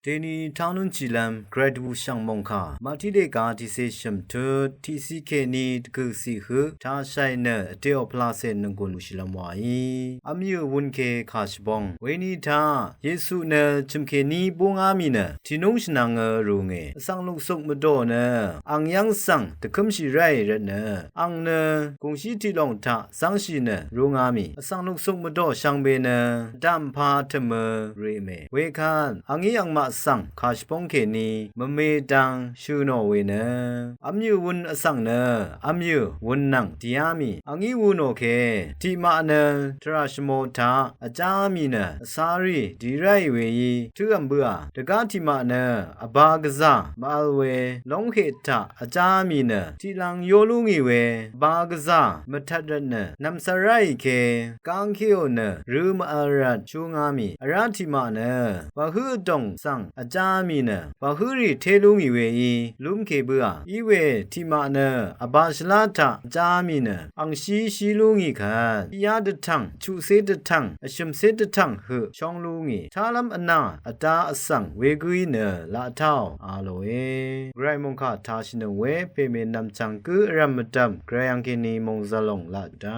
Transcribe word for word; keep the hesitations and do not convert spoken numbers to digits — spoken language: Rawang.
Dèní tánúnshìlv́m Gvray dvbùshv̀ng mòngkà Màtí dèga tiqcé shø̀mtut tiqciq kèní dvgø̀ciq høq taqshàì nø vdèò pvlacè nònggùn lúshìlv́m wàí. Vmyø̀ wun ke kà shvbóng. Wení taq Yesu nø chø̀mkèní búngá mì nø tìnúng shvnvng rø̀ngè. Vsvng luksuk mvdò nø ang yv́ng svng dvkǿmshì ráì rvtnø ang nø gùngshí tiqlòng taq zv́ngshì nø rúngá mì. Vsvng luksuk mvdò shvngbe nø dv̀mpā tø̀mø rèmè. Wekvt angí angmaq svng kà shvbóng kèní mvme dang shø̀ nò we nø vmyø̀ wun vsvng nø vmyø̀ wun nvng dìá mì. Angí wu nò ke tiqmaq nø tvrà shvmō taq vjá mì nø vsárì dì ráì weí tǿvm bǿà. Dvgá tiqmaq nø vbā gvzà mvvl we lóngheq taq vjá mì nø tiqlang yó lú ngì we vbā gvzà mvtvt rvtnø nv̀msvt ráì ke gangkeò nø rø̄ mvvl rvt shúngá mì. Vrá tiqmaq nø wàhǿ vdòng svng vjá mì nø wàhǿrì té lú ngì weí lúmke bǿà. Iwe tiqmaq nø vbā shvlá taq vjá mì nø angshí shí lú ngì kvt tiqyá dvtv̀ng chuqcé dvtv̀ng vshø̀mcé dvtv̀ng høq shóng lú ngì. Tálv́m vnà vdá vsvng wegǿí nø laq táò a lòe. Gvray mòngkà taqshìnøng we pèmè nv̀mchv̀ng gǿ vrv̀m mvdv̀m Gvray angkèní mòngzv̀l lòng laq dá